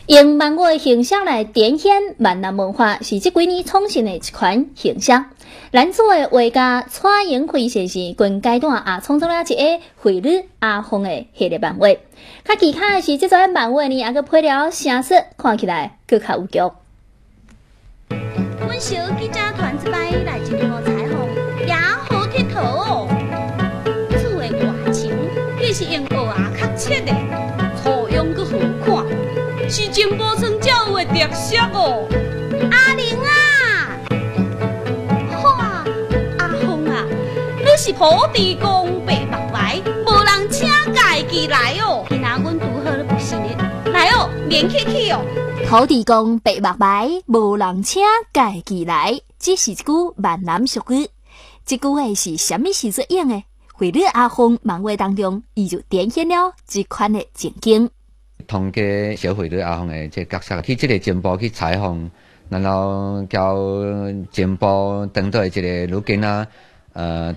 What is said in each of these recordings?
用漫畫形象來展現閩南文化，是這幾年創新的一款形式。男子的畫家蔡英輝先生，近階段也創作了一个繪女阿鳳的系列漫畫。較奇巧的是，這組漫畫呢，也閣配了聲色，看起來閣較有劇。阮小記者團這擺來一路採訪，也好𨑨迌哦。厝的外牆彼是用蚵仔殼切的，粗樣閣好看，是前埔村才有的特色哦。阿玲啊，哇，阿鳳啊，你是土地公白目牌，無人請家己來哦。今仔阮拄好咧跋生日，來哦，免客氣哦。土地公白目牌，無人請家己來，這是一句閩南俗語。這句話是啥物時陣用的？繪女阿鳳漫畫當中，伊就展現了這款的情景。通過小繪女阿鳳的這個角色去這個前埔去採訪，然後交前埔當地一個女囡仔，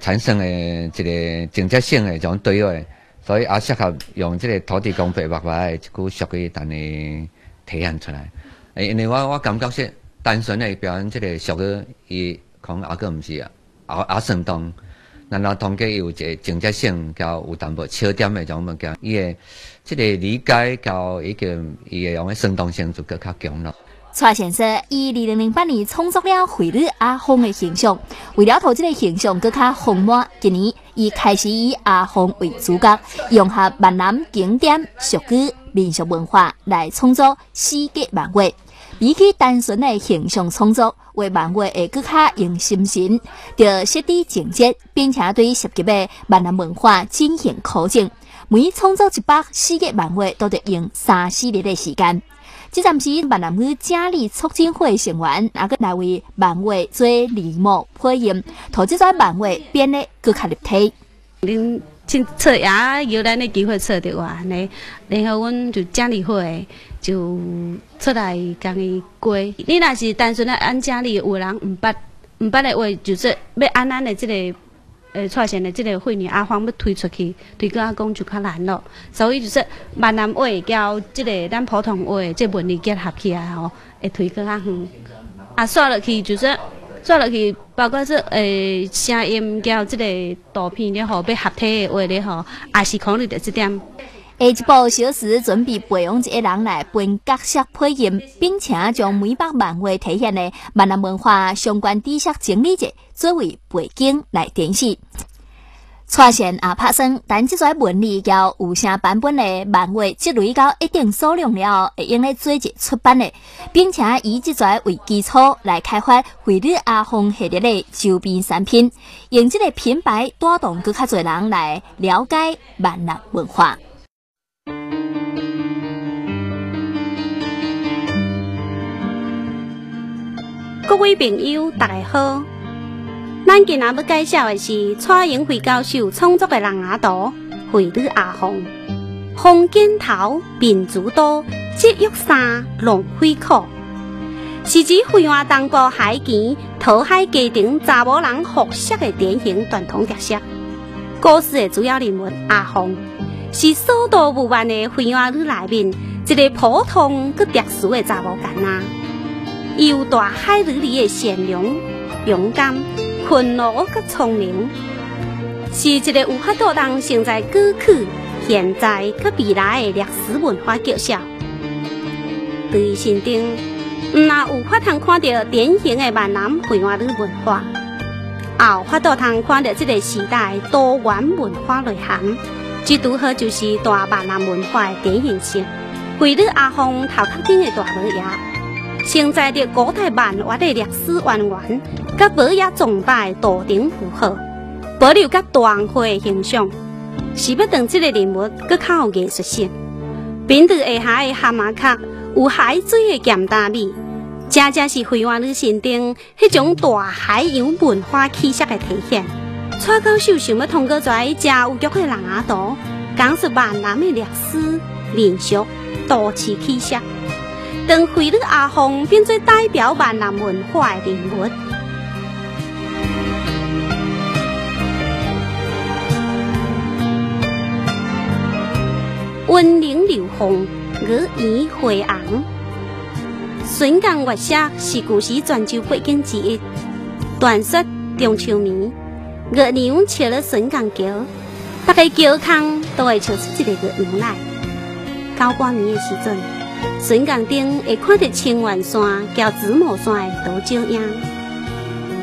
產生的一個情節性的這種對話，所以也適合用這個土地公白目牌的這句俗語，但伊體現出來。因為我感覺是單純的表演這個俗語，伊可能猶閣毋是啊，也算當。然後通過有一個情節性，較有淡薄笑點的這種物件，伊的這個理解較以及伊的用的生動性就閣較強咯。蔡先生以2008年創作了繪女阿鳳的形象，為了予這個形象閣較豐滿，今年伊開始以阿鳳為主角，融合閩南經典俗語、民俗文化來創作四格漫畫。比起單純的形象創作，畫漫畫會閣較用心神，著設置情節，並且對涉及的閩南文化進行考證。每創作一幅四格漫畫，都得用3、4日的時間。這陣時，閩南語整理促進會成員也閣來為漫畫做字幕配音，予這組漫畫變得閣較立體。恁凊彩也有咱的機會測著我，呢，然後阮就整理會就出來共伊過。你若是單純的按整理，有人毋捌毋捌的話，就說欲按咱的這個蔡縣的這個惠女阿鳳欲推出去，推廣講就較難咯。所以就說閩南話佮這個咱普通話這文字結合起來吼，會推廣較遠。啊，煞落去就說。煞落去，包括說聲音佮這個圖片咧吼，欲合體的話咧吼，也是考慮著這點。下一步小時準備培養一個人來分角色配音，並且將每幅漫畫體現的閩南文化相關知識整理者作為背景來展示。蔡縣也拍算，等這組文字佮有聲版本的漫畫積累到一定數量了後，會用來做一出版的，並且以這組為基礎來開發繪女阿鳳系列的周邊產品，用這個品牌帶動閣較濟人來了解閩南文化。各位朋友，大家好。咱今仔欲介紹的是蔡英輝教授創作的人仔圖《繪女阿鳳》。紅肩頭，面珠刀，織玉衫，浪費苦，是指惠安東部海墘討海家庭查某人服飾的典型傳統特色。故事的主要人物阿鳳，是所多無萬的惠安女內面一個普通閣特殊的查某囡仔。伊有大海女兒的善良、勇敢、勤勞閣聰明，是一個有法度通承載過去、現在閣未來的歷史文化角色。對伊身頂，毋但有法通看著典型的閩南惠安女文化，也有法度通看著這個時代多元文化內涵。這拄好就是大閩南文化的典型性。惠女阿鳳頭殼頂的大帽葉，承載著古代閩越的歷史淵源，佮保野崇拜圖騰符號，保留佮大紅花的形象，是欲當這個人物閣較有藝術性。面對下下的蛤蟆殼，有海水的鹹淡美，正正是惠安女身頂彼種大海洋文化氣息的體現。蔡教授想欲通過這真有劇的人仔圖，講述閩南的歷史、民俗、都市氣息。當惠女阿鳳變做代表閩南文化的人物，溫陵流鳳，月圓花紅。笋江月色是旧时泉州八景之一。传说中秋暝，月娘笑咧笋江桥，逐个桥空都会笑出一个月娘来。九半暝的时阵，笋江顶会看到清源山佮子母山的倒照影。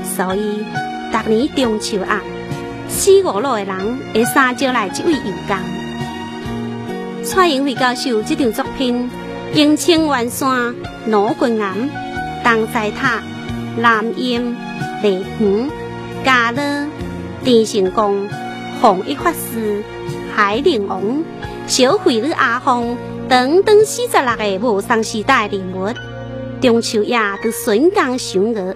所以，逐年中秋暗，四五路的人会相招来这位游江。蔡英辉教授这张作品，用清源山、罗君岩、东西塔、南音、丽园、嘉乐、郑成功、弘一法师、海陵王、小惠女阿凤等等46个无仝时代的人物，中秋夜伫笋江赏月，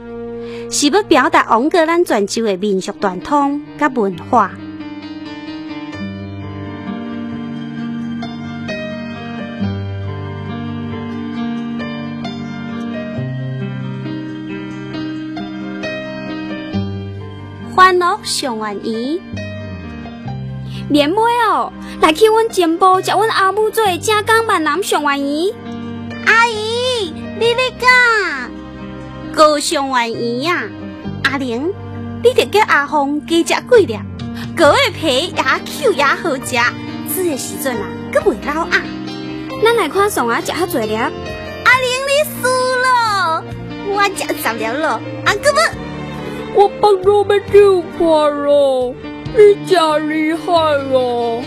是欲表达王过咱泉州的民俗传统佮文化。欢乐上元圆，免买哦，来去阮前埔食阮阿母做的正港闽南上元圆。阿姨，你咧讲高上元圆啊？阿玲，你著叫阿凤加食几粒，糕的皮也 Q 也好食，煮的时阵啊，阁袂老鸭。咱来看送仔食较济粒。阿玲，你输咯，我食10粒咯，阿阁无。我腹肚欲抽破咯，你真厉害哦！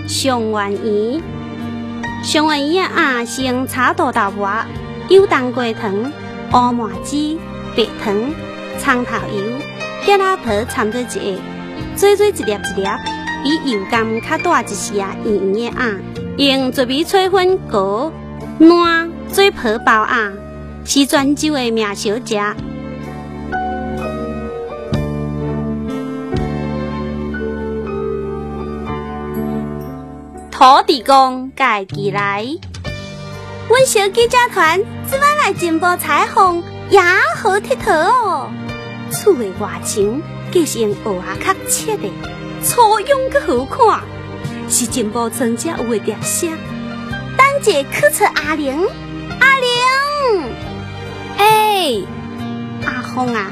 上元圆，上元圆的鸭是用炒豆豆沫、油冬瓜糖、乌麻糍、白糖、葱头油、芥仔皮掺做一下，做做一粒一粒，比油甘较大一丝仔圆圆的鸭，用糯米炊粉糕、烂做皮包鸭，是泉州的名小食。土地公家己来，阮小记者团这摆来前埔采访，也好𨑨迌哦。厝的外墙皆是用蚵仔壳切的，粗勇阁好看，是前埔村才有的特色。等者去找阿玲，阿玲，欸，阿凤啊，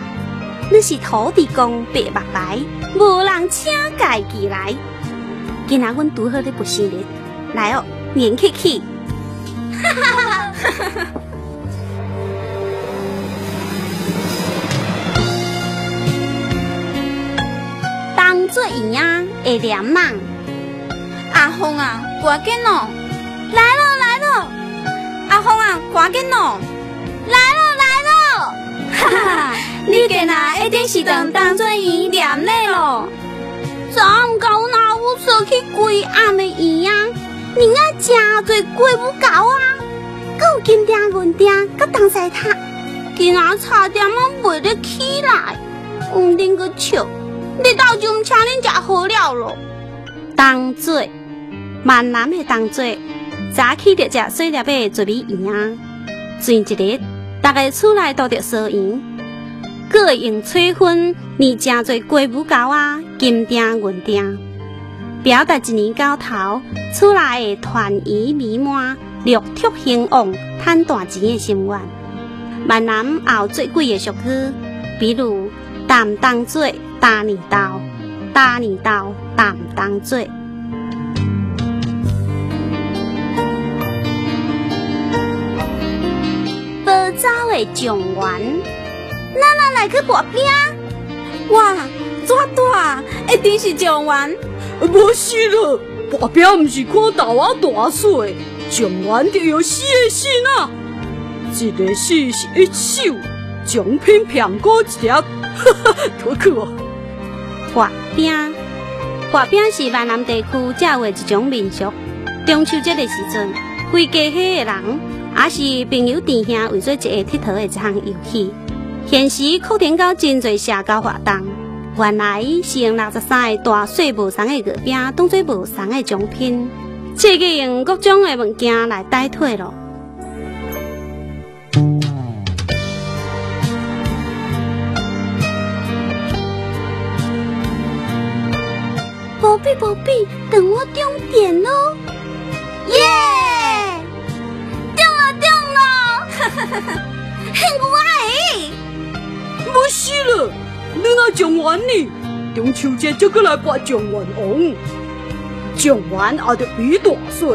你是土地公白目来，无人请家己来。今仔阮拄好咧过生日，来哦，免客气。哈哈哈哈！当做圆仔会黏网。阿凤啊，赶紧哦！来咯来咯！阿凤啊，赶紧哦！来咯来咯！哈哈，你今仔一定是当当做圆黏咧咯。昨暗到阮阿母出去规暗的圆仔，人仔诚济鸡母狗啊，阁有金鼎银鼎佮东西塔，今仔差点仔袂得起来。毋恁阁笑，日头就毋请恁食好了咯。冬做，闽南的冬做，早起就食细粒的糯米圆仔，前一日，逐个厝内都著烧圆。阁会用炊粉捏诚济鸡母狗仔、金钉、银钉，表达一年到头厝内的团圆美满、六畜兴旺、趁大钱的心愿。闽南也有做鬼的俗语，比如担当做担年豆，担年豆担当做。无走的状元。咱啊来去搏饼，哇，这大，一定是状元。无是咯，搏饼毋是看豆仔大细，状元就用四个姓啊，一个四是一手，奖品苹果一粒，哈哈，脱去哦。薄饼，薄饼是闽南地区才有的一种民俗。中秋节的时阵，规家伙的人，也是朋友弟兄为做一个𨑨迌的一项游戏。现时扩展到真济社交活动，原来是用63个大细无仝的月饼当做无仝的奖品，设计用各种的物件来代替咯。无比无比，等我中点咯！耶！中了中了！我的，无是了，你爱状元呢？中秋节才阁来拔状元王，状元也著比大细，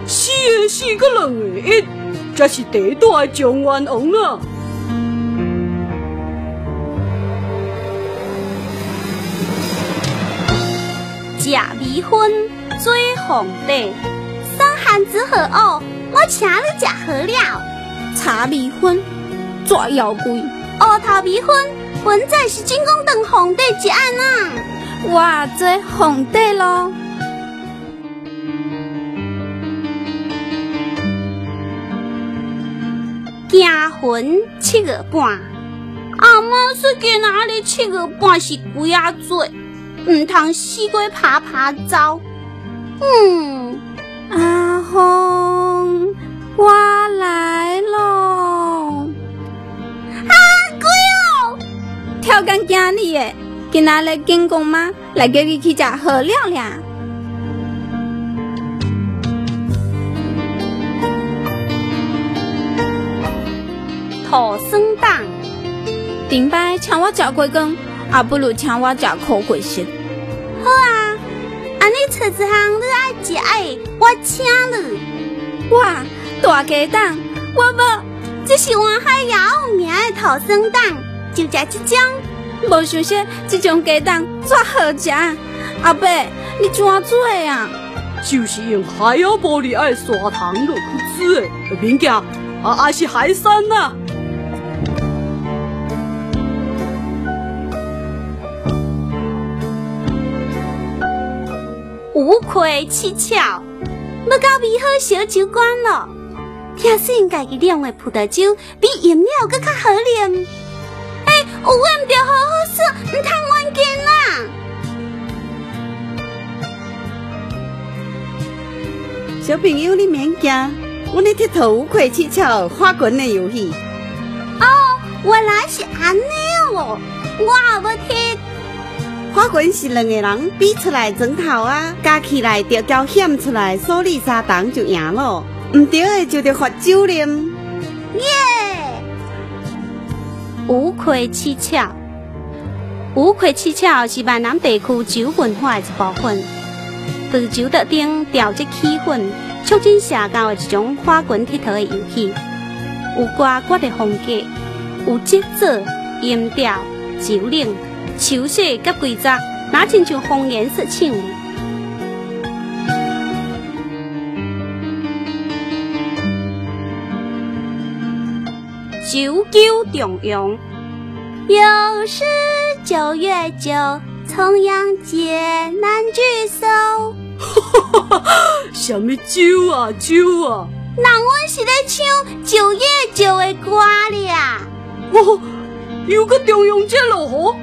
四个四阁两个一，才是第大的状元王啊！食米粉做皇帝，送汉子好哦，我请你食好了。茶米粉做妖怪，乌头米粉本在是进宫当皇帝一案啊！我做皇帝咯。惊魂七月半，阿妈说今仔日七月半是鬼仔节。毋通四界爬爬走。阿凤，我来咯！啊，鬼哦！跳工惊你的，今仔日金公妈来叫你去食好料啦。土酸党，顶摆请我食鸡羹。啊，不如请我食苦瓜食。好啊，按呢找一项你爱食的，我请你。哇，大鸡蛋，我无。这是外海也有名的土酸蛋，就食这种。无想说这种鸡蛋遮好食。阿伯，你怎做的啊？就是用海仔玻璃爱砂糖落去煮的，免惊，啊，是海产啊。无愧七巧，欲到美好小酒馆咯。听说家己酿的葡萄酒比饮料阁较好啉。欸，有话毋著好好说，毋通冤见啊！小朋友，你免惊，阮咧𨑨迌无愧七巧花滚的游戏。哦，原来是按呢哦，我也欲𨑨。花滚是两个人比出来砖头啊，加起来就交显出来，所里三同就赢了。毋对的就得罚酒啉。耶！无愧七巧，无愧七巧是闽南地区酒文化的一部分。在酒桌顶调节气氛、促进社交的一种花滚𨑨迌的游戏，有歌决的风格，有节奏、音调、酒令。手势佮规则，若亲像方言说唱的。九九重阳，又是九月九，重阳节难聚首。啥物酒啊酒啊！人阮是咧唱九月九的歌咧。哦，又阁重阳节了吼！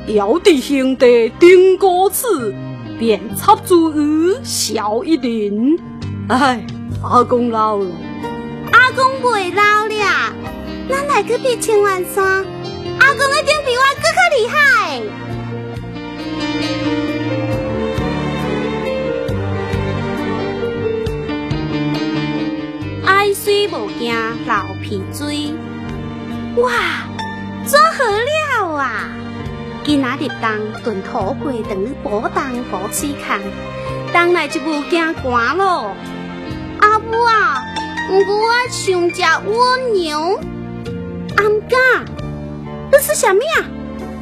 遥知兄弟定孤此，便插茱萸笑一人。唉，阿公老了，阿公袂老了，咱来去比清源山，阿公一定比我阁较厉害。爱水无惊流鼻水，哇，做好了啊！今仔日冬炖土鸡肠补冬补水空，冬来就无惊寒咯。阿母啊，毋过我想食蜗牛，阿毋敢。你说啥物啊？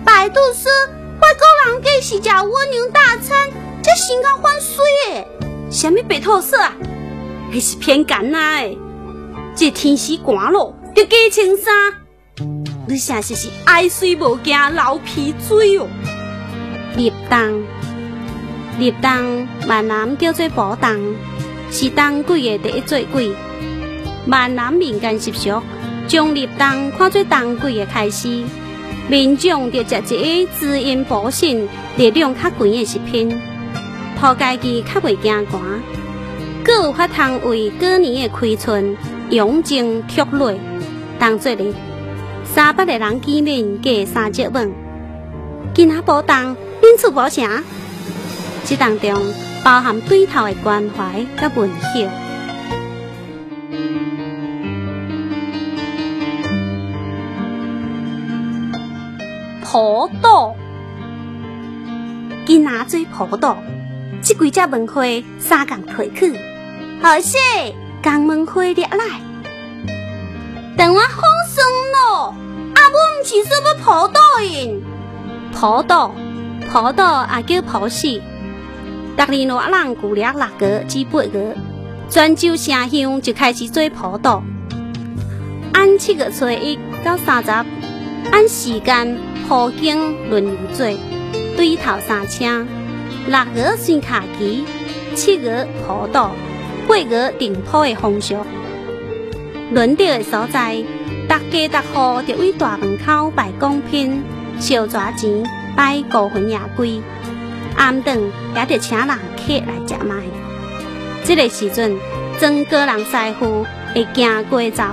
白肚说法国人计是食蜗牛大餐，才先到反水的。啥物白兔说啊？彼是偏见啊的。这天时寒咯，著加穿衫。你啥是爱水无惊流鼻水哦？立冬，立冬，闽南叫做补冬，是冬季的第一节鬼。闽南民间习俗，将立冬看做冬季的开始，民众就食一个滋阴补肾、热量较悬的食品，土家己较袂惊寒，阁有法通为过年的开春养精蓄锐。当做日，三八个人见面加三接吻。今仔补冬，恁厝无啥？这当中包含对头的关怀佮问候。普渡。囡仔做普渡，這幾隻文花相共提去，好勢，將文花掠來。等我好酸咯！啊，阮毋是說欲普渡𪜶，普渡，普渡也叫普死。逐年熱人舊曆6月至8月，泉州城鄉就開始做普渡。按7月初1到30，按時間鋪經輪流做，對頭三車。6月隨卡旗，7月普渡，8月定鋪的風俗。輪著的所在，逐家逐戶就佇大門口擺貢品、燒紙錢、擺孤魂野鬼。暗頓也著請人客來食糜。這个時陣，莊高人師傅會行過走。